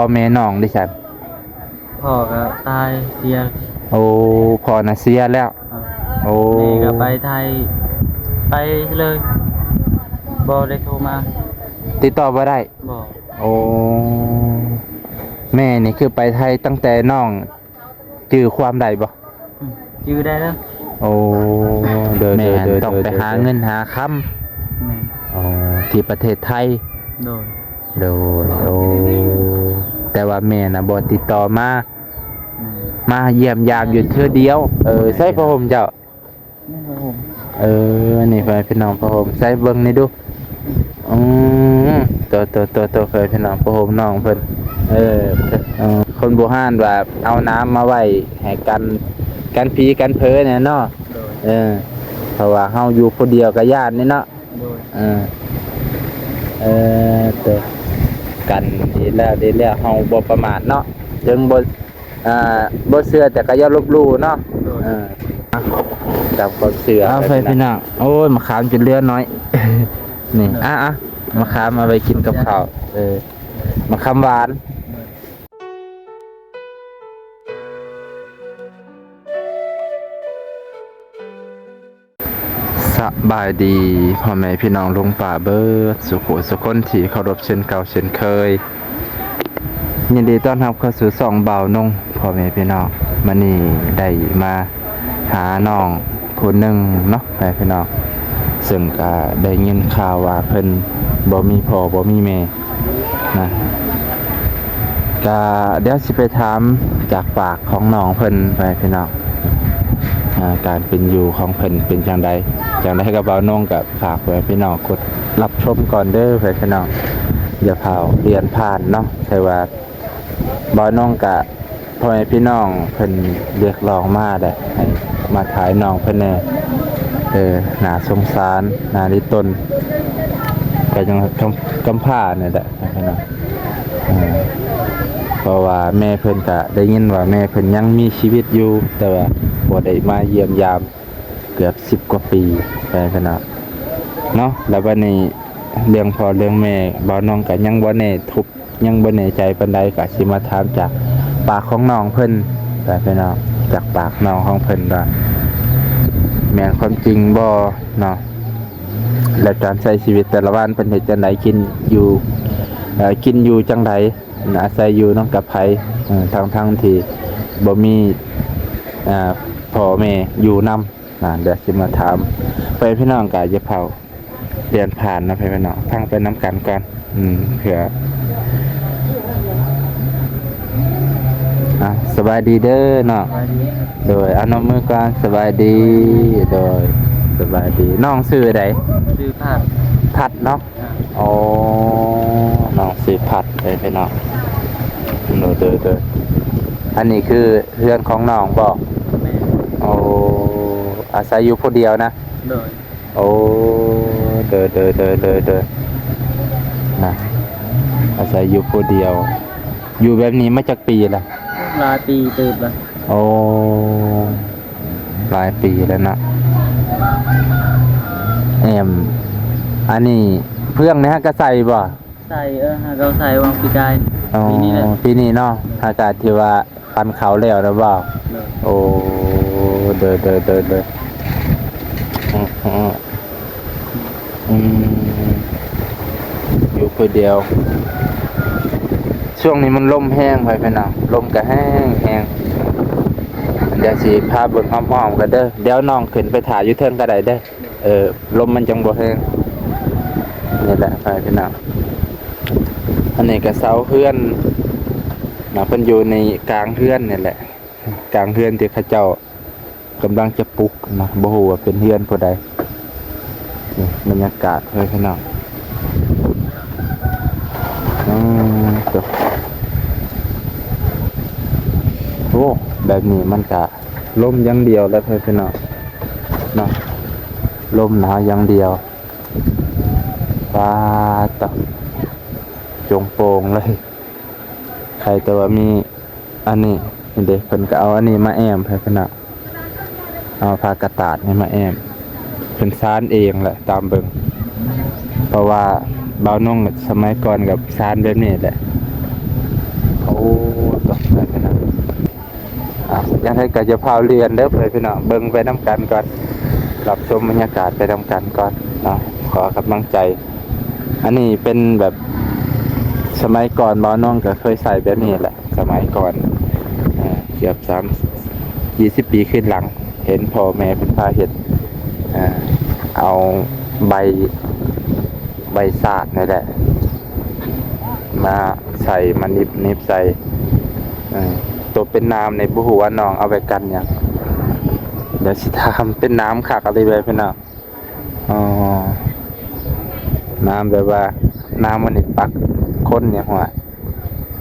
ພໍ່ແມ່ນ້ອງເດຊັ້ນ? ພໍ່ກໍຕາຍເສຍ. ໂອ້ ພໍ່ນະເສຍແລ້ວ. ອ່າ ໂອ້ ແມ່ກໍໄປໄທ ໄປເລີຍ ບໍ່ໄດ້ໂທມາ. ຕິດຕໍ່ບໍ່ໄດ້? ບໍ່. ໂອ້ ແມ່ນີ້ຄືໄປໄທຕັ້ງແຕ່ນ້ອງຈື່ຄວາມໄດ້ບໍ່? ອືມ ຈື່ໄດ້ແລ້ວ. ໂອ້ ໂດຍໆ ແມ່ຫັ້ນ ໂດຍໆ ຕ້ອງໄປຫາເງິນຫາຄຳ. ແມ່ນ. ອໍ ທີ່ປະເທດໄທ. ໂດຍ. ໂດຍ. ໂອ້ ແຕ່ວ່າແມ່ນະບໍ່ຕິດຕໍ່ມາ. ແມ່ນ. ມາຢ້ຽມຢາມຢູ່ເທື່ອດຽວ. ເອີ ໃສ່ຜ້າຫົ່ມເຈົ້າ. ນີ້ຜ້າຫົ່ມ. ເອີ ນີ້ພໍ່ແມ່ພີ່ນ້ອງ ຜ້າຫົ່ມ ໃສ່ເບິ່ງນີ້ດູ. ອືມ ໂຕໆໆໆ ພໍ່ແມ່ພີ່ນ້ອງ ຜ້າຫົ່ມນ້ອງເພິ່ນ. ເອີ ເອີ ຄົນບູຮານວ່າເອົານ້ຳມາໄວ້ໃຫ້ກັນ ກັນຜີກັນເຜີນີ້ເນາະ. ໂດຍ. ເອີ ເພາະວ່າເຮົາຢູ່ຜູ້ດຽວກໍຢ້ານນີ້ເນາະ. ໂດຍ. ເອີ ເອີ ເຕີ ກັນດີແລ້ວ ດີແລ້ວ ເຮົາບໍ່ປະໝາດເນາະ ເຖິງບໍ່ ອ່າ ບໍ່ເຊື່ອແຕ່ກໍຢ່າລົບຫຼູ່ເນາະ. ໂດຍ. ເອີ ຕາມຄວາມເຊື່ອ. ເອົາໄປພີ່ນ້ອງ ໂອ້ຍ ມະຂາມຈົນເຫຼືອໜ້ອຍ. ນີ້ ອ່ະໆ ມະຂາມເອົາໄວ້ກິນກັບເຂົ້າ. ເອີ ມະຂາມຫວານ. ສະບາຍດີພໍ່ແມ່ພີ່ນ້ອງລຸງປ້າເບິດສູ່ຜູ້ສູ່ຄົນທີ່ເຄົາລົບເຊັ່ນເກົ່າເຊັ່ນເຄີຍ. ຍິນດີຕ້ອນຮັບເຂົ້າສູ່ຊ່ອງບ່າວນົງ ພໍ່ແມ່ພີ່ນ້ອງ. ມື້ນີ້ໄດ້ມາຫານ້ອງຜູ້ໜຶ່ງເນາະ ພໍ່ແມ່ພີ່ນ້ອງ ເຊິ່ງກະໄດ້ຍິນຂ່າວວ່າເພິ່ນບໍ່ມີພໍ່ບໍ່ມີແມ່ ນະ ກະດຽວຊິໄປຖາມຈາກປາກຂອງນ້ອງເພິ່ນໄປພີ່ນ້ອງ ອ່າ ການເປັນຢູ່ຂອງເພິ່ນເປັນຈັ່ງໃດ. ຈັ່ງໃດກໍບ່າວນົງກໍຝາກໄວ້ພີ່ນ້ອງກົດຮັບຊົມກ່ອນເດີພີ່ນ້ອງ ຢ່າຟ້າວປ່ຽນຜ່ານເນາະ. ຖືວ່າບ່າວນົງກະ ພໍ່ແມ່ພີ່ນ້ອງເພິ່ນຮຽກຮ້ອງມາແຫຼະ ໃຫ້ມາຖ່າຍນ້ອງເພິ່ນແດ່. ເອີ ໜ້າສົງສານ ໜ້າລິຕົນ ກໍຍັງກຳ ກຳພ້ານີ້ແຫຼະພີ່ນ້ອງ. ເອີ ເພາະວ່າແມ່ເພິ່ນກະໄດ້ຍິນວ່າແມ່ເພິ່ນຍັງມີຊີວິດຢູ່ ແຕ່ວ່າບໍ່ໄດ້ມາຢ້ຽມຢາມເກືອບສິບກວ່າປີແລ້ວພີ່ນ້ອງເນາະ. ແລ້ວບັດນີ້ເລື່ອງພໍ່ເລື່ອງແມ່ ບ່າວນົງກໍຍັງບໍ່ແນ່ທຸບ ຍັງບໍ່ແນ່ໃຈປານໃດ ກໍຊິມາຖາມຈາກປາກຂອງນ້ອງເພິ່ນ ແລ້ວພີ່ນ້ອງ ຈາກປາກນ້ອງຂອງເພິ່ນວ່າແມ່ນຄວາມຈິງບໍ່ເນາະ ແລະ ການໃຊ້ຊີວິດແຕ່ລະວັນເພິ່ນເຮັດຈັ່ງໃດ ກິນຢູ່ ເອີ ກິນຢູ່ຈັ່ງໃດ ອາໄສຢູ່ນຳກັບໃຜ ເອີ ທັງໆທີ່ບໍ່ມີ ອ່າ ພໍ່ແມ່ຢູ່ນຳ. ນະ ດຽວຊິມາຖາມ ໄປພີ່ນ້ອງກະຢ່າເຝົ້າປ່ຽນຜ່ານເນາະ ໄປພີ່ນ້ອງ ຟັງໄປນຳກັນກ່ອນ ອືມ ເພື່ອ ອ່ະ ສະບາຍດີເດີນ້ອງ ສະບາຍດີ ໂດຍ ເອົາ ນົບມືກ່ອນ ສະບາຍດີ ໂດຍ ສະບາຍດີ ນ້ອງຊື່ໃດ? ຊື່ພັດ ພັດເນາະ ອ່າ ອໍ ນ້ອງຊື່ພັດເດີພີ່ນ້ອງ ໂດຍ ໂດຍ ໂດຍ ອັນນີ້ຄືເຮືອນຂອງນ້ອງບໍ? ແມ່ນ ໂອ້ ອາໄສຢູ່ຜູ້ດຽວນະ? ໂດຍ ໂອ້ ເດີ ເດີ ເດີ ເດີ ເດີ ນະ ອາໄສຢູ່ຜູ້ດຽວ ຢູ່ແບບນີ້ມາຈັກປີລະ? ຫຼາຍປີເຕີບລະ ໂອ້ ຫຼາຍປີແລ້ວເນາະ ແອມ ອັນນີ້ເຟືອງນີ້ຫາກະໃສ່ບໍ? ໃສ່ ເອີ ຫາກະໃສ່ຫວ່າງປີກາຍ ອໍ ປີນີ້ແຫຼະ ປີນີ້ເນາະ ຫາກະທີ່ວ່າ ປັນເຂົ້າແລ້ວນະບໍ່? ໂດຍ ໂອ້ ເດີ ເດີ ເດີ ເດີ ອືມ ອືມ ຢູ່ຜູ້ດຽວ ຊ່ວງນີ້ມັນລົມແຮງ ພໍ່ແມ່ພີ່ນ້ອງ ລົມກະແຮງ ແຮງ ດຽວຊິພາເບິ່ງອ້ອມໆກັນເດີ ດຽວນ້ອງຂຶ້ນໄປຖ້າຢູ່ເທິງກະໄດ້ເດີ. ເອີ ລົມມັນຈັ່ງບໍ່ແຮງ ນີ້ແຫຼະ ພໍ່ແມ່ພີ່ນ້ອງ ອັນນີ້ກະເສົາເຮືອນນະ ເພິ່ນຢູ່ໃນກາງເຮືອນນີ້ແຫຼະ ກາງເຮືອນທີ່ເຂົາເຈົ້າກຳລັງຈະປຸກນະ ບໍ່ຮູ້ວ່າເປັນເຮືອນຜູ້ໃດ ນີ້ບັນຍາກາດ ພໍ່ແມ່ພີ່ນ້ອງ ອືມ ໂຕ ໂອ້ ແບບນີ້ມັນກະ ລົມຢ່າງດຽວແຫຼະ ພໍ່ແມ່ພີ່ນ້ອງເນາະ ລົມໜາວຢ່າງດຽວ ປາດໂຕ ໂຈງໂປ່ງເລີຍ ໃຄແຕ່ວ່າມີອັນນີ້ ເຫັນເດ ເພິ່ນກໍເອົາອັນນີ້ມາແອ້ມ ພໍ່ແມ່ພີ່ນ້ອງ ເອົາຜ້າກະຕາດນີ້ມາແອ້ມ ເພິ່ນສານເອງແຫຼະ ຕາມເບິ່ງ ເພາະວ່າບ່າວນົງສະໄໝກ່ອນກໍສານແບບນີ້ແຫຼະ ໂອ້ ຕົກໃຈພີ່ນ້ອງ. ອ່ະ ຈັ່ງໃດກໍຢ່າຟ້າວເລື່ອນເດີພີ່ນ້ອງ ເບິ່ງໄປນຳກັນກ່ອນ ຮັບຊົມບັນຍາກາດໄປນຳກັນກ່ອນເນາະ ຂໍກຳລັງໃຈ. ອັນນີ້ເປັນແບບສະໄໝກ່ອນ ບ່າວນອງກໍເຄີຍໃຊ້ແບບນີ້ແຫຼະ ສະໄໝກ່ອນ ເອີ ເກືອບສາມ ຊາວປີຂຶ້ນຫຼັງ ເຫັນພໍ່ແມ່ເພິ່ນພາເຮັດ ເອີ ເອົາໃບ ໃບສາດນີ້ແຫຼະ ມາໃສ່ ມາໜິບ ໜິບໃສ່ ເອີ ໂຕເປັນໜາມນີ້ບໍ່ຮູ້ວ່ານ້ອງເອົາໄວ້ກັນຫຍັງ ດຽວຊິຖາມ. ເປັນໜາມຄັກອີ່ຫຼີເວີຍພີ່ນ້ອງ. ອໍ ໜາມແບບວ່າໜາມມັນນີ້ປັກຄົນນີ້ ຫົວ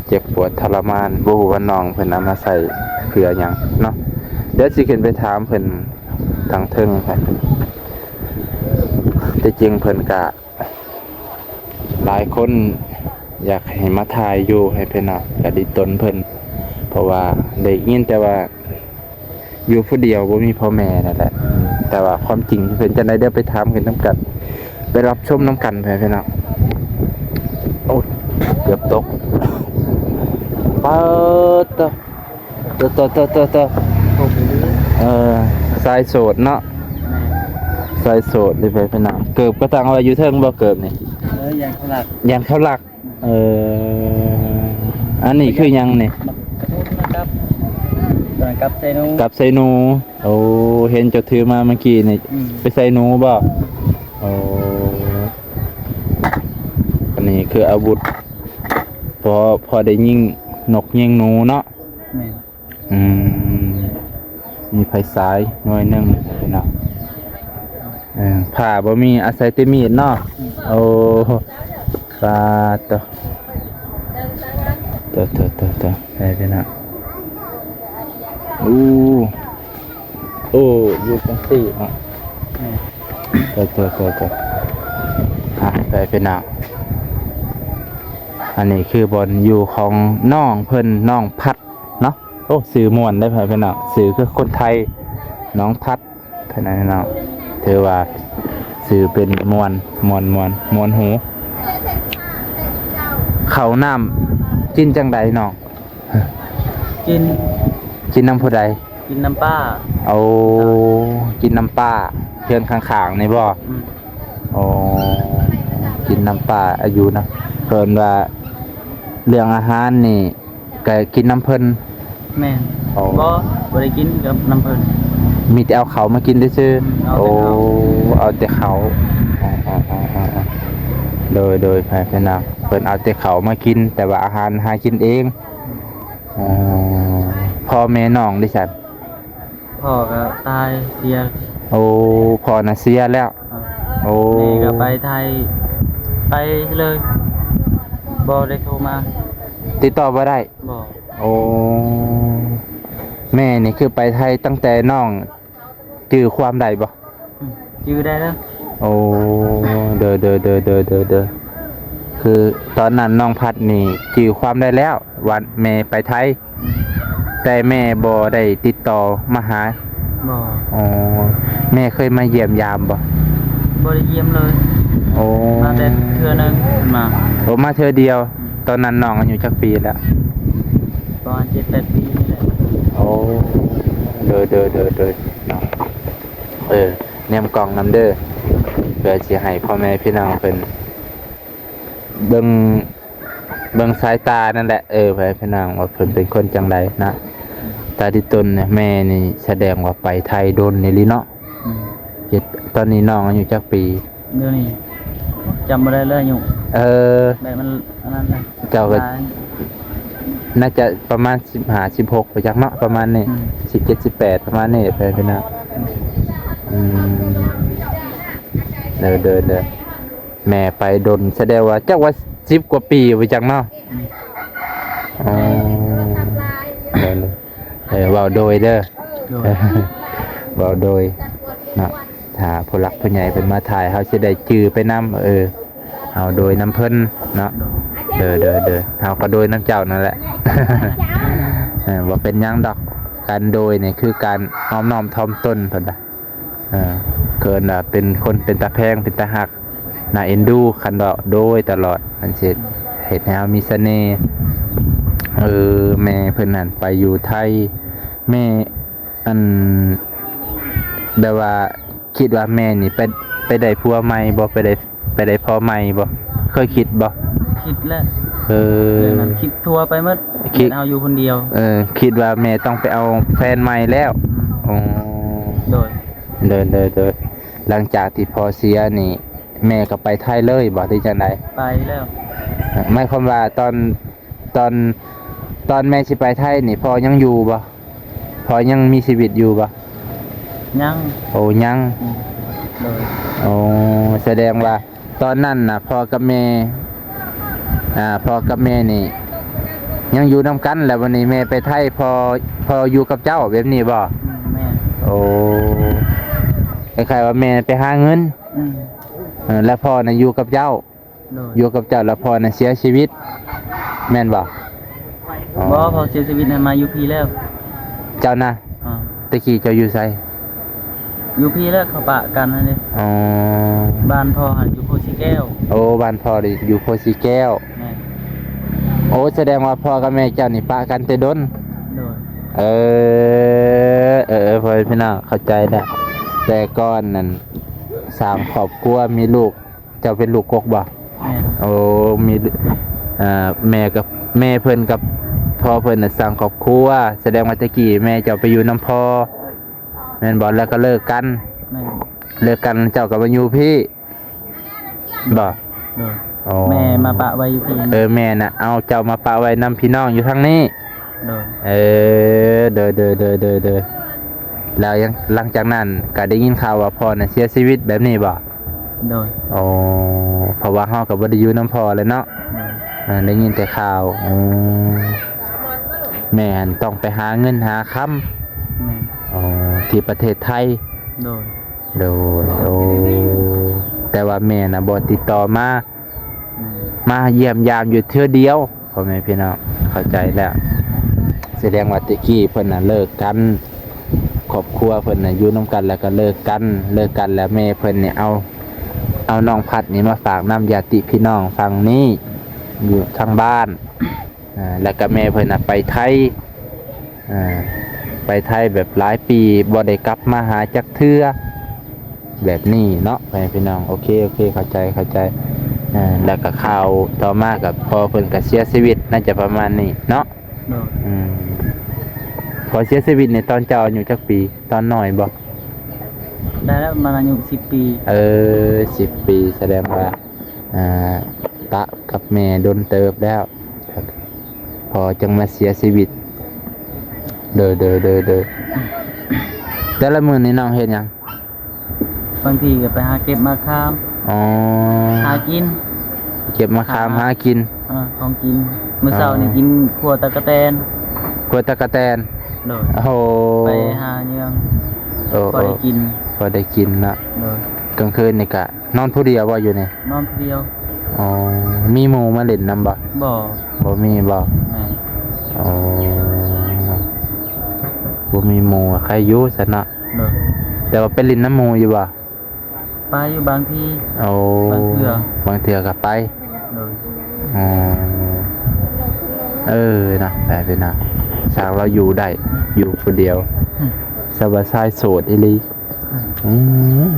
ເຈັບປວດທໍລະມານ ບໍ່ຮູ້ວ່ານ້ອງເພິ່ນເອົາມາໃສ່ເພື່ອຫຍັງເນາະ. ດຽວຊິຂຶ້ນໄປຖາມເພິ່ນທາງເທິງ. ແທ້ຈິງເພິ່ນກະ ຫຼາຍຄົນຢາກໃຫ້ມາຖ່າຍຢູ່ໃຫ້ເພິ່ນເນາະ ກະດິດຕົນເພິ່ນ ເພາະວ່າໄດ້ຍິນແຕ່ວ່າຢູ່ຜູ້ດຽວ ບໍ່ມີພໍ່ແມ່ນັ້ນແຫຼະ. ແຕ່ວ່າຄວາມຈິງເປັນຈັ່ງໃດ ດຽວໄປຖາມກັນນຳກັນ ໄປຮັບຊົມນຳກັນ ໃຫ້ເພິ່ນເນາະ. ໂອ້ຍ ເກືອບຕົກ ປາດໂຕ ໂຕ ໂຕ ໂຕ ໂຕ ໂຕ ເອີ ຊາຍໂສດເນາະ ແມ່ນ ຊາຍໂສດນີ້ ເພິ່ນເນາະ. ເກີບກໍຕັ້ງໄວ້ຢູ່ເທິງບໍ່ ເກີບນີ້? ເອີ ຢ້ານເຂົາລັກ ຢ້ານເຂົາລັກ. ເອີ ອັນນີ້ຄືຫຍັງນີ້? ມາກັບ ກັບໃສ່ໜູ ກັບໃສ່ໜູ. ໂອ້ ເຫັນເຈົ້າຖືມາເມື່ອກີ້ນີ້ ອືມ ໄປໃສ່ໜູບໍ່? ໂອ້ ອັນນີ້ຄືອາວຸດ ພໍ ພໍໄດ້ຍິງນົກຍິງໜູເນາະ. ແມ່ນ ອືມ ມີໄຟສາຍໜ່ວຍໜຶ່ງເນາະ. ເອີ ຜ້າບໍ່ມີ ອາໄສແຕ່ມີດເນາະ. ອືມ ໂອ້ ປາດໂຕ ໂຕ ໂຕ ໂຕ ໄດ້ພີ່ນ້ອງ. ໂອ້ ໂອ້ ຢູ່ຈັ່ງຊີ້ເນາະ. ແມ່ນ ໂຕ ໂຕ ໂຕ ໂຕ ອ່ະ ໄດ້ພີ່ນ້ອງ. ອັນນີ້ຄືບ່ອນຢູ່ຂອງນ້ອງເພິ່ນ ນ້ອງພັດເນາະ. ໂອ້ ຊື່ມ່ວນເດ້ ພີ່ນ້ອງ ຊື່ຄືຄົນໄທ ນ້ອງພັດ ພີ່ນ້ອງ ຖືວ່າຊື່ເປັນມ່ວນ ມ່ວນ ມ່ວນ ມ່ວນຫູ. ເຂົ້ານ້ຳກິນຈັ່ງໃດນ້ອງ? ກິນ ກິນນຳຜູ້ໃດ? ກິນນຳປ້າ. ໂອ້ ກິນນຳປ້າ ເຮືອນຂ້າງໆນີ້ບໍ່? ອືມ ໂອ້ ກິນນຳປ້າ ອາຍຸນະ ເພິ່ນວ່າເລື່ອງອາຫານນີ້ ກະກິນນຳເພິ່ນ. ແມ່ນ. ໂອ້ ບໍ່ ບໍ່ໄດ້ກິນກັບນຳເພິ່ນ ມີແຕ່ເອົາເຂົ້າມາກິນຊື່ໆ. ອືມ ເອົາແຕ່ເຂົ້າ. ໂອ້ ເອົາແຕ່ເຂົ້າ. ອໍໆໆໆ ໂດຍໆ ພີ່ນ້ອງ ເພິ່ນເອົາແຕ່ເຂົ້າມາກິນ ແຕ່ວ່າອາຫານຫາກິນເອງ. ອໍ ພໍ່ແມ່ນ້ອງເດຊັ້ນ? ພໍ່ກໍຕາຍເສຍ. ໂອ້ ພໍ່ນະເສຍແລ້ວ. ອ່າ ໂອ້ ແມ່ກໍໄປໄທ ໄປເລີຍ ບໍ່ໄດ້ໂທມາ ຕິດຕໍ່ບໍ່ໄດ້. ບໍ່. ໂອ້ ແມ່ນີ້ຄືໄປໄທຕັ້ງແຕ່ນ້ອງຈື່ຄວາມໄດ້ບໍ່? ອືມ ຈື່ໄດ້ແລ້ວ. ໂອ້ ເດີໆໆ ຄືຕອນນັ້ນນ້ອງພັດນີ້ຈື່ຄວາມໄດ້ແລ້ວ ວ່າແມ່ໄປໄທ ແຕ່ແມ່ບໍ່ໄດ້ຕິດຕໍ່ມາຫາ. ບໍ່. ອໍ ແມ່ເຄີຍມາຢ້ຽມຢາມບໍ່? ບໍ່ໄດ້ຢ້ຽມເລີຍ. ໂອ້ ມາແຕ່ເທື່ອໜຶ່ງມາ. ໂອ້ ມາເທື່ອດຽວ. ອືມ ຕອນນັ້ນນ້ອງອາຍຸຈັກປີແລ້ວ? ປະມານເຈັດແປດປີນີ້ແຫຼະ. ໂອ້ ໂດຍໆໆເນາະ. ເອີ ແນມກ້ອງນຳເດີ ເພື່ອຊິໃຫ້ພໍ່ແມ່ພີ່ນ້ອງເພິ່ນເບິ່ງ ເບິ່ງສາຍຕານັ້ນແຫຼະ ເອີ ໃຫ້ພີ່ນ້ອງວ່າເພິ່ນເປັນຄົນຈັ່ງໃດນະ. ຕາມທີ່ຕົ້ນແມ່ນີ້ສະແດງວ່າໄປໄທດົນອີ່ຫຼີເນາະ. ອືມ ເຈັດ ຕອນນີ້ນ້ອງອາຍຸຈັກປີ? ດຽວນີ້ຈຳບໍ່ໄດ້ເລີຍອາຍຸ. ເອີ ແບບມັນອັນນັ້ນແຫຼະ ເຈົ້າກໍ ຫຼາຍ ໜ້າຈະປະມານສິບຫ້າ ສິບຫົກໄປຈັກເນາະ ປະມານນີ້. ອືມ ສິບເຈັດ ສິບແປດ ປະມານນີ້ ໄປພີ່ນ້ອງ. ອືມ ເດີໆໆ ແມ່ໄປດົນ ສະແດງວ່າຈັກວ່າສິບກວ່າປີໄປຈັກເນາະ. ອືມ ອໍ ເດີ ເອີ ເວົ້າໂດຍເດີ ໂດຍ ເວົ້າໂດຍເນາະ. ຖ້າຜູ້ຫຼັກຜູ້ໃຫຍ່ເພິ່ນມາຖ່າຍ ເຮົາຊິໄດ້ຈື່ໄປນຳ ເອີ ເຮົາໂດຍນຳເພິ່ນເນາະ. ໂດຍ ເດີໆໆ ເຮົາກໍໂດຍນຳເຈົ້ານັ້ນແຫຼະ. ເອີ ບໍ່ເປັນຫຍັງດອກ ການໂດຍນີ້ຄືການນອບນ້ອມຖ່ອມຕົນ ເພິ່ນວ່າ ເອີ ເອີ້ນວ່າເປັນຄົນເປັນຕາແພງ ເປັນຕາຮັກ ໜ້າເອັນດູ. ຄັນເວົ້າໂດຍຕະຫຼອດ ມັນຊິເຮັດໃຫ້ເຮົາມີສະເໜ່. ເອີ ເອີ ແມ່ເພິ່ນຫັ້ນໄປຢູ່ໄທ. ແມ່ ອັນ ແບບວ່າຄິດວ່າແມ່ນີ້ໄປ ໄປໄດ້ຜົວໃໝ່ບໍ່? ໄປໄດ້ ໄປໄດ້ພໍ່ໃໝ່ບໍ່? ເຄີຍຄິດບໍ່? ຄິດແລ້ວ. ເອີ ເລື່ອງນັ້ນຄິດທົ່ວໄປໝົດ. ຄິດ ເຮົາຢູ່ຄົນດຽວ. ເອີ ຄິດວ່າແມ່ຕ້ອງໄປເອົາແຟນໃໝ່ແລ້ວ. ອືມ ໂອ້ ໂດຍ ໂດຍ ໂດຍ ໂດຍ. ຫຼັງຈາກທີ່ພໍ່ເສຍນີ້ ແມ່ກໍໄປໄທເລີຍບໍ່ ຫຼືຈັ່ງໃດ? ໄປແລ້ວ. ໝາຍຄວາມວ່າຕອນ ຕອນ ຕອນແມ່ຊິໄປໄທນີ້ ພໍ່ຍັງຢູ່ບໍ່? ພໍ່ຍັງມີຊີວິດຢູ່ບໍ່? ຍັງ. ໂອ້ ຍັງ. ອືມ ໂດຍ. ໂອ້ ສະແດງວ່າຕອນນັ້ນນະ ພໍ່ກັບແມ່ ອ່າ ພໍ່ກັບແມ່ນີ້ຍັງຢູ່ນຳກັນ ແລ້ວບັດນີ້ແມ່ໄປໄທ ພໍ່ ພໍ່ຢູ່ກັບເຈົ້າ ແບບນີ້ບໍ່? ອືມ ແມ່ນ. ໂອ້ ຄ້າຍໆວ່າແມ່ໄປຫາເງິນ. ອືມ ເອີ ແລ້ວພໍ່ນະຢູ່ກັບເຈົ້າ. ໂດຍ. ຢູ່ກັບເຈົ້າ ແລ້ວພໍ່ນະເສຍຊີວິດ ແມ່ນບໍ່? ອໍ ບໍ່ ພໍ່ເສຍຊີວິດຫັ້ນມາຢູ່ພີ້ແລ້ວ. ເຈົ້ານະ? ອໍ ແຕ່ກີ້ເຈົ້າຢູ່ໃສ? ຢູ່ພີ້ແລ້ວ ເຂົາປະກັນຫັ້ນເດ້. ອໍ ບ້ານພໍ່ຫັ້ນຢູ່ໂພສີແກ້ວ. ໂອ້ ບ້ານພໍ່ນີ້ຢູ່ໂພສີແກ້ວ. ແມ່ນ. ໂອ້ ສະແດງວ່າພໍ່ກັບແມ່ເຈົ້ານີ້ປະກັນແຕ່ດົນ. ໂດຍ. ເອີ ເອີ ເອີ ພໍ່ແມ່ພີ່ນ້ອງ ເຂົ້າໃຈແລ້ວ. ແຕ່ກ່ອນນັ້ນສ້າງຄອບຄົວ ມີລູກ ເຈົ້າເປັນລູກກົກບໍ່? ແມ່ນ. ໂອ້ ມີ ເອີ ແມ່ກັບ ແມ່ເພິ່ນກັບພໍ່ເພິ່ນນະສ້າງຄອບຄົວ. ສະແດງວ່າແຕ່ກີ້ແມ່ເຈົ້າໄປຢູ່ນຳພໍ່ ແມ່ນບໍ່? ແລ້ວກໍເລີກກັນ. ແມ່ນ. ເລີກກັນ ເຈົ້າກໍມາຢູ່ພີ້ບໍ່? ໂດຍ. ໂອ້ ແມ່ມາປະໄວ້ຢູ່ພີ້. ເອີ ແມ່ນະ ເອົາເຈົ້າມາປະໄວ້ນຳພີ່ນ້ອງຢູ່ທາງນີ້. ໂດຍ. ເອີ ໂດຍ ໂດຍ ໂດຍ ໂດຍ ໂດຍ. ແລ້ວຍັງ ຫຼັງຈາກນັ້ນກໍໄດ້ຍິນຂ່າວວ່າພໍ່ນະເສຍຊີວິດແບບນີ້ບໍ່? ໂດຍ. ໂອ້ ເພາະວ່າເຮົາກໍບໍ່ໄດ້ຢູ່ນຳພໍ່ແລ້ວເນາະ. ໂດຍ. ເອີ ໄດ້ຍິນແຕ່ຂ່າວ. ອືມ ແມ່ຫັ້ນຕ້ອງໄປຫາເງິນຫາຄຳ. ແມ່ນ. ໂອ້ ທີ່ປະເທດໄທ. ໂດຍ. ໂດຍ. ໂອ້ ແຕ່ວ່າແມ່ນະບໍ່ຕິດຕໍ່ມາ. ແມ່ນ. ມາຢ້ຽມຢາມຢູ່ເທື່ອດຽວ. ພໍ່ແມ່ພີ່ນ້ອງ ເຂົ້າໃຈແລ້ວ. ສະແດງວ່າແຕ່ກີ້ເພິ່ນນະເລີກກັນ ຄອບຄົວເພິ່ນນະຢູ່ນຳກັນ ແລ້ວກໍເລີກກັນ. ເລີກກັນແລ້ວແມ່ເພິ່ນນີ້ເອົາ ເອົານ້ອງພັດນີ້ມາຝາກນຳຍາດຕິພີ່ນ້ອງຝັ່ງນີ້ ຢູ່ທາງບ້ານ. ອ່າ ແລ້ວກໍແມ່ເພິ່ນນະໄປໄທ. ອ່າ ໄປໄທແບບຫຼາຍປີ ບໍ່ໄດ້ກັບມາຫາຈັກເທື່ອ ແບບນີ້ເນາະ ພໍ່ແມ່ພີ່ນ້ອງ. ໂອເຄ ໂອເຄ ເຂົ້າໃຈ ເຂົ້າໃຈ. ອ່າ ແລ້ວກໍຂ່າວຕໍ່ມາກໍພໍ່ເພິ່ນກໍເສຍຊີວິດ ໜ້າຈະປະມານນີ້ເນາະ. ໂດຍ. ອືມ ພໍ່ເສຍຊີວິດໃນຕອນເຈົ້າອາຍຸຈັກປີ? ຕອນນ້ອຍບໍ່? ໄດ້ແລ້ວ ປະມານອາຍຸສິບປີ. ເອີ ສິບປີ ສະແດງວ່າ ອ່າ ປະກັບແມ່ດົນເຕີບແລ້ວ ພໍຈັ່ງມາເສຍຊີວິດ. ໂດຍ ໂດຍ ໂດຍ ໂດຍ. ແຕ່ລະມື້ນີ້ນ້ອງເຮັດຫຍັງ? ບາງທີກໍໄປຫາເກັບໝາກຂາມ. ອໍ ຫາກິນ. ເກັບໝາກຂາມຫາກິນ. ເອີ ຂອງກິນ. ມື້ເຊົ້ານີ້ກິນຂົ້ວຕັກກະແຕນ. ຂົ້ວຕັກກະແຕນ. ໂດຍ. ໂອ້ໂຫ ໄປຫາເຫຍື່ອງ. ໂອ້ ພໍໄດ້ກິນ. ພໍໄດ້ກິນເນາະ. ໂດຍ. ກາງຄືນນີ້ກະ ນອນຜູ້ດຽວບໍ່ຢູ່ນີ້? ນອນຜູ້ດຽວ. ອໍ ມີໝູ່ມາຫຼິ້ນນຳບໍ່? ບໍ່. ບໍ່ມີບໍ່? ແມ່ນ. ອໍ ບໍ່ມີໝູ່ ໃຄຢູ່ຊັ້ນເນາະ. ໂດຍ. ແຕ່ວ່າໄປຫຼິ້ນນຳໝູ່ຢູ່ບໍ່? ໄປຢູ່ບາງທີ. ໂອ້ ບາງເທື່ອ. ບາງເທື່ອກໍໄປ. ໂດຍ. ອໍ ເອີເນາະ ໄປເນາະ ຊ່າງລາວຢູ່ໄດ້ ຢູ່ຜູ້ດຽວ. ອືມ ສະບາຍ ຊາຍໂສດອີ່ຫຼີ. ອືມ ອືມ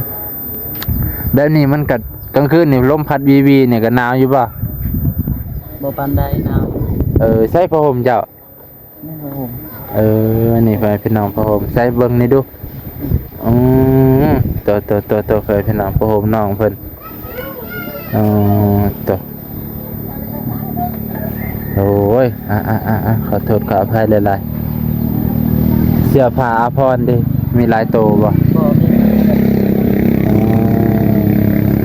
ແບບນີ້ມັນກະ ກາງຄືນນີ້ລົມພັດວີໆນີ້ກະໜາວຢູ່ບໍ່? ບໍ່ປານໃດ ໜາວ. ເອີ ໃສ່ຜ້າຫົ່ມເຈົ້າ. ນີ້ຜ້າຫົ່ມ. ເອີ ນີ້ພໍ່ແມ່ພີ່ນ້ອງ ຜ້າຫົ່ມ ໃສ່ເບິ່ງນີ້ດູ. ອືມ ໂຕ ໂຕ ໂຕ ໂຕ ພໍ່ແມ່ພີ່ນ້ອງ ຜ້າຫົ່ມນ້ອງເພິ່ນ. ອໍ ໂຕ ໂອ້ຍ ອ່າ ອ່າ ອ່າ ອ່າ ຂໍໂທດຂໍອະໄພຫຼາຍໆ. ເສື້ອຜ້າອາພອນເດ ມີຫຼາຍໂຕບໍ່? ບໍ່ມີ.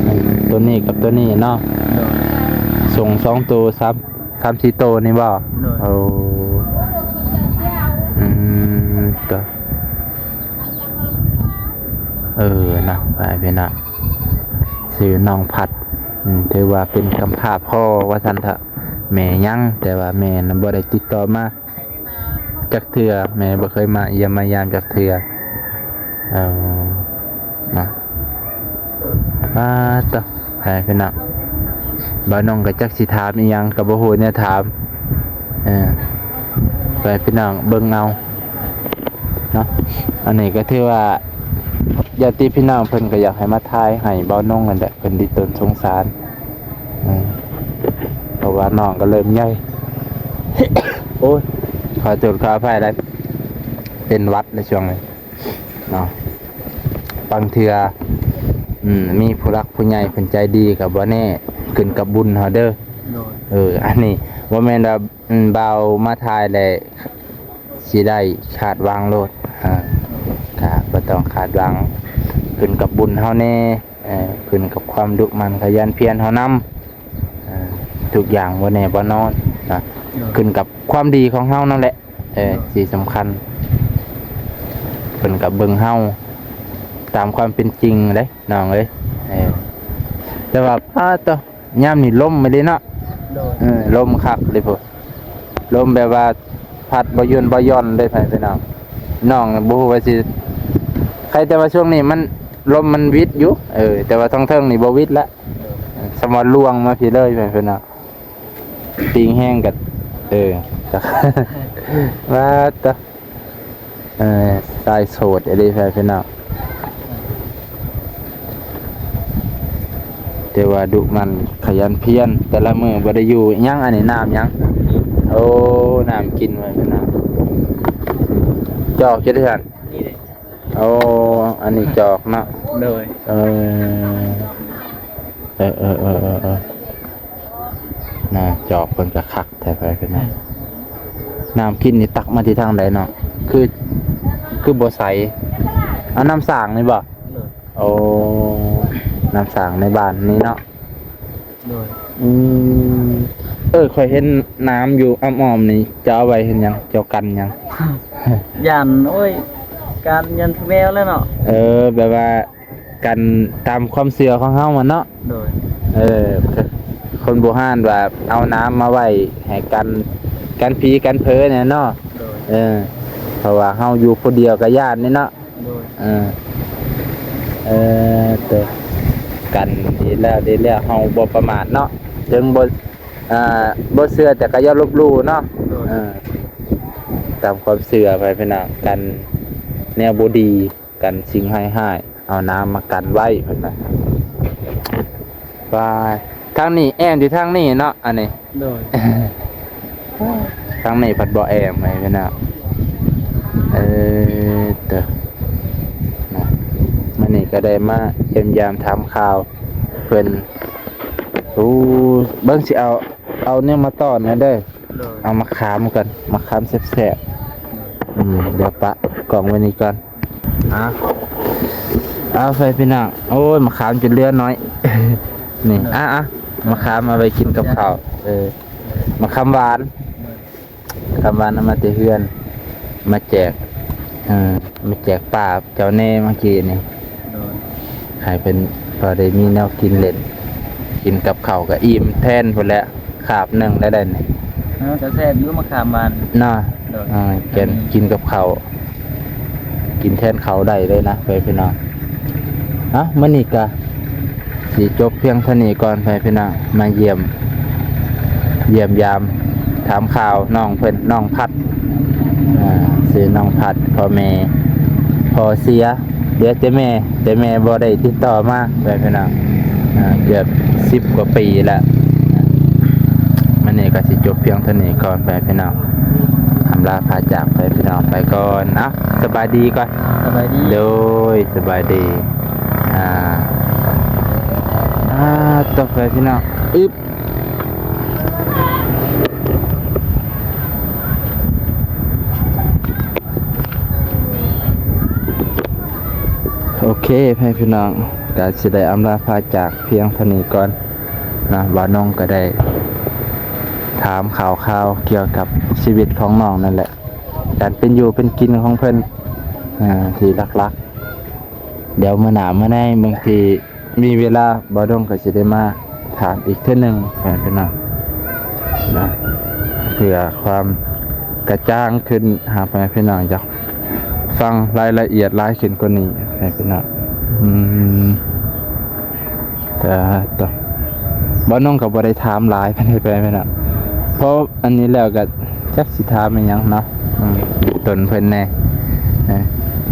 ອໍ ໂຕນີ້ກັບໂຕນີ້ເນາະ. ໂດຍ. ສົ່ງສອງໂຕ ສາມ ສາມສີ່ໂຕນີ້ບໍ່? ໂດຍ. ໂອ້ ອືມ ໂຕ ເອີ ເນາະ ພໍ່ແມ່ພີ່ນ້ອງ ຊື່ນ້ອງພັດ. ອືມ ຖືວ່າເປັນກຳພ້າພໍ່ວ່າຊັ້ນເຖາະ. ແມ່ຍັງ ແຕ່ວ່າແມ່ນະບໍ່ໄດ້ຕິດຕໍ່ມາຈັກເທື່ອ ແມ່ບໍ່ເຄີຍມາຢ້ຽມມາຢາມຈັກເທື່ອ. ເອີ ເນາະ ປາດໂຕ ພໍ່ແມ່ພີ່ນ້ອງ ບ່າວໜຸ່ງກໍຈັກຊິຖາມອີ່ຫຍັງ ກໍບໍ່ຮູ້ແນວຖາມ. ເອີ ໃຫ້ພີ່ນ້ອງເບິ່ງເອົາເນາະ. ອັນນີ້ກໍຖືວ່າຍາດຕິພີ່ນ້ອງເພິ່ນກໍຢາກໃຫ້ມາຖ່າຍໃຫ້ບ່າວນົງນັ້ນແຫຼະ ເພິ່ນດິຕົນສົງສານ ເອີ ເພາະວ່ານ້ອງກໍເລີ່ມໃຫຍ່ ໂອ້ຍ ຂໍໂທດຂໍອະໄພຫຼາຍ ເປັນຫວັດໃນຊ່ວງນີ້ເນາະ. ບາງເທື່ອ ອືມ ມີຜູ້ຫຼັກຜູ້ໃຫຍ່ເພິ່ນໃຈດີກໍບໍ່ແນ່ ຂຶ້ນກັບບຸນເຮົາເດີ. ໂດຍ ເອີ ອັນນີ້ບໍ່ແມ່ນວ່າ ອືມ ບ່າວມາຖ່າຍແລ້ວຊິໄດ້ຄາດຫວັງໂລດ ເອີ ກໍບໍ່ຕ້ອງຄາດຫວັງ ຂຶ້ນກັບບຸນເຮົາແນ່ ເອີ ຂຶ້ນກັບຄວາມດຸໝັ່ນຂະຫຍັນພຽນເຮົານຳ ເອີ ທຸກຢ່າງບໍ່ແນ່ບໍ່ນອນນະ ໂດຍ ຂຶ້ນກັບຄວາມດີຂອງເຮົານັ້ນແຫຼະ. ເອີ ໂດຍ ທີ່ສຳຄັນ ເພິ່ນກໍເບິ່ງເຮົາຕາມຄວາມເປັນຈິງເດ້ນ້ອງເອີຍ. ເອີ ແຕ່ວ່າ ປາດໂທ້ ຍາມນີ້ລົມອີ່ຫຼີເນາະ. ໂດຍ ເອີ ລົມຄັກເລີຍພຸ້ນ ລົມແບບວ່າພັດບໍ່ຢຸດບໍ່ຢ່ອນເລີຍ ພີ່ນ້ອງ. ນ້ອງບໍ່ຮູ້ວ່າຊິ ໃຄແຕ່ວ່າຊ່ວງນີ້ມັນ ລົມມັນຫວິດຢູ່ ເອີ ແຕ່ວ່າທາງເທິງນີ້ບໍ່ຫວິດລະ ໂດຍ ສ່ຳວ່າລ່ວງມາພີ້ເລີຍ ພີ່ນ້ອງ. ປີງແຮງກັນ ເອີ ວ່າຕະ ເອີ ຊາຍໂສດອີ່ຫຼີ ພີ່ນ້ອງ. ແຕ່ວ່າດຸໝັ່ນຂະຫຍັນພຽນ ແຕ່ລະມື້ບໍ່ໄດ້ຢູ່. ຫຍັງອັນນີ້ ນ້ຳຫຍັງ? ໂອ້ ນ້ຳກິນ ພີ່ນ້ອງ. ຈອກຢູ່ເຮືອນນີ້ເດ້. ໂອ້ ອັນນີ້ຈອກເນາະ. ໂດຍ ເອີ ເອີ ເອີ ເອີ ເອີ ນ້ຳຈອກເພິ່ນກໍຄັກແທ້ ພີ່ນ້ອງ. ນ້ຳກິນນີ້ຕັກມາແຕ່ທາງໃດເນາະ? ຄື ຄືບໍ່ໃສ. ເອົານ້ຳສ້າງນີ້ບໍ່? ໂດຍ ໂອ້ ນ້ຳສ້າງໃນບ້ານນີ້ເນາະ. ໂດຍ ອືມ ເອີ ຂ້ອຍເຫັນນ້ຳຢູ່ອ້ອມໆນີ້ ເຈົ້າເອົາໄວ້ເຮັດຫຍັງ? ເຈົ້າກັນຫຍັງ? ຢ້ານ ໂອ້ຍ ກັນຢ້ານແມວແຫຼະເນາະ. ເອີ ແບບວ່າກັນຕາມຄວາມເຊື່ອຂອງເຮົາຫັ້ນເນາະ. ໂດຍ ເອີ ຄົນບູຮານວ່າເອົານ້ຳມາໄວ້ໃຫ້ກັນ ກັນຜີກັນເຜີນີ້ເນາະ. ໂດຍ ເອີ ເພາະວ່າເຮົາຢູ່ຜູ້ດຽວກໍຢ້ານນີ້ເນາະ. ໂດຍ ເອີ ເອີ ໂຕ ກັນດີແລ້ວ ດີແລ້ວ ເຮົາບໍ່ປະໝາດເນາະ ເຖິງບໍ່ ອ່າ ບໍ່ເຊື່ອແຕ່ກໍຢ່າລົບຫຼູ່ເນາະ. ໂດຍ ເອີ ຕາມຄວາມເຊື່ອໄປ ພີ່ນ້ອງ ກັນແນວບໍ່ດີ ກັນສິ່ງຮ້າຍໆ ເອົານ້ຳມາກັນໄວ້ ເພິ່ນວ່າ. ວ່າທາງນີ້ແອ່ນຢູ່ທາງນີ້ເນາະ ອັນນີ້. ໂດຍ ທາງນີ້ພັດບໍ່ແອ່ນໄປເນາະ. ເອີ ເຕີ ນະ ມື້ນີ້ກໍໄດ້ມາຢ້ຽມຢາມຖາມຂ່າວເພິ່ນ. ໂອ້ ເບິ່ງຊິເອົາ ເອົາແນວມາຕ້ອນແດ່ເດີ. ໂດຍ ເອົາມະຂາມກ່ອນ ມະຂາມແຊບໆ. ອືມ ດຽວປະກ້ອງໄວ້ນີ້ກ່ອນ. ອ່າ ເອົາໄປພີ່ນ້ອງ ໂອ້ຍ ມະຂາມຈົນເຫຼືອໜ້ອຍ ນີ້ ອ່າ ມະຂາມເອົາໄປກິນກັບເຂົ້າ. ເອີ ມະຂາມຫວານ ຄຳຫວານເອົາມາແຕ່ເຮືອນ ມາແຈກ ເອີ ມາແຈກປ້າເຈົ້າແດ່ເມື່ອກີ້ນີ້. ໂດຍ ໃຫ້ເພິ່ນພໍໄດ້ມີແນວກິນເຫຼັ້ນ ກິນກັບເຂົ້າກໍອີ່ມແທນພຸ້ນແຫຼະ ຄາບໜຶ່ງໄດ້ແລ້ວນີ້. ເອີ ກໍແຊບຢູ່ ມະຂາມຫວານເນາະ. ໂດຍ ເອີ ແກນ ກິນກັບເຂົ້າ ກິນແທນເຂົ້າໄດ້ເລີຍນະ ໄປພີ່ນ້ອງ. ເອົ້າ ມື້ນີ້ກະຊິຈົບພຽງເທົ່ານີ້ກ່ອນ ໄປພີ່ນ້ອງ. ມາຢ້ຽມ ຢ້ຽມຢາມ ຖາມຂ່າວນ້ອງເພິ່ນ ນ້ອງພັດ ອ່າ ຊື່ນ້ອງພັດ ພໍ່ແມ່ ພໍ່ເສຍ ເຫຼືອແຕ່ແມ່ ແຕ່ແມ່ບໍ່ໄດ້ຕິດຕໍ່ມາ ໄປພີ່ນ້ອງ. ອ່າ ເກືອບສິບກວ່າປີແລ້ວ. ມື້ນີ້ກໍຊິຈົບພຽງເທົ່ານີ້ກ່ອນ ໄປພີ່ນ້ອງ. ອຳລາພາຈາກ ໄປພີ່ນ້ອງ ໄປກ່ອນ. ເອົ້າ ສະບາຍດີກ່ອນ. ສະບາຍດີ. ໂດຍ ສະບາຍດີ. ອ່າ ອ່າ ຕໍ່ໄປພີ່ນ້ອງ ອຶບ ໂອເຄ ໃຫ້ພີ່ນ້ອງ ກໍຊິໄດ້ອຳລາພາຈາກພຽງເທົ່ານີ້ກ່ອນນະ. ບ່າວນົງກໍໄດ້ຖາມຂ່າວໆກ່ຽວກັບຊີວິດຂອງນ້ອງນັ້ນແຫຼະ ການເປັນຢູ່ເປັນກິນຂອງເພິ່ນ ອ່າ ທີ່ຫຼັກໆ. ດຽວມື້ໜ້າມື້ໃນບາງທີ ມີເວລາ ບ່າວດົງກໍຊິໄດ້ມາຖາມອີກເທື່ອໜຶ່ງ ໃຫ້ພີ່ນ້ອງນະ ເພື່ອຄວາມກະຈ່າງຂຶ້ນ ຫາກພໍ່ແມ່ພີ່ນ້ອງຢາກຟັງລາຍລະອຽດຫຼາຍຂຶ້ນກວ່ານີ້ ໃຫ້ພີ່ນ້ອງ. ອືມ ແຕ່ ແຕ່ ບ່າວດົງກໍບໍ່ໄດ້ຖາມຫຼາຍປານໃດ ພໍ່ແມ່ພີ່ນ້ອງ ເພາະອັນນີ້ແລ້ວກໍຈ ຈັກຊິຖາມອີ່ຫຍັງເນາະ ອືມ ຕົນເພິ່ນແດ່ ເອີ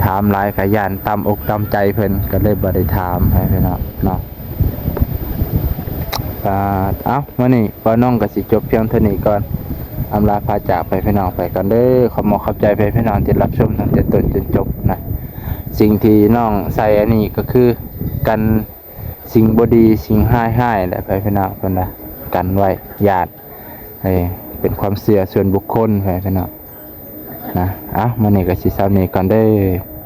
ຖາມຫຼາຍກະຢ້ານຕຳອົກຕຳໃຈເພິ່ນ ກະເລີຍບໍ່ໄດ້ຖາມໃຫ້ພີ່ນ້ອງເນາະ. ອ່າ ເອົ້າ ມື້ນີ້ບ່າວນ້ອງກະຊິຈົບພຽງເທົ່ານີ້ກ່ອນ ອຳລາພາຈາກໄປພີ່ນ້ອງໄປກ່ອນເດີ. ຂໍຂອບໃຈພີ່ນ້ອງທີ່ຮັບຊົມຕັ້ງແຕ່ຕົ້ນຈົນຈົບນະ. ສິ່ງທີ່ນ້ອງໃສ່ອັນນີ້ກະຄືກັນ ສິ່ງບໍ່ດີ ສິ່ງຮ້າຍໆ ແຫຼະ ພີ່ນ້ອງ ເພິ່ນວ່າກັນໄວ້ ຢ້ານ ເອີ ເປັນຄວາມເຊື່ອສ່ວນບຸກຄົນ ພີ່ນ້ອງນະ. ເອົ້າ ມື້ນີ້ກະຊິສ່ຳນີ້ກ່ອນເດີ.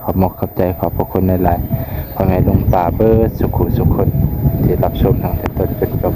ຂອບອົກຂອບໃຈ ຂອບພະຄຸນຫຼາຍໆ ພໍ່ແມ່ລຸງປ້າເບິດສຸຂູສຸຄົນ ທີ່ຮັບຊົມຕັ້ງແຕ່ຕົ້ນຈົນຈົບ.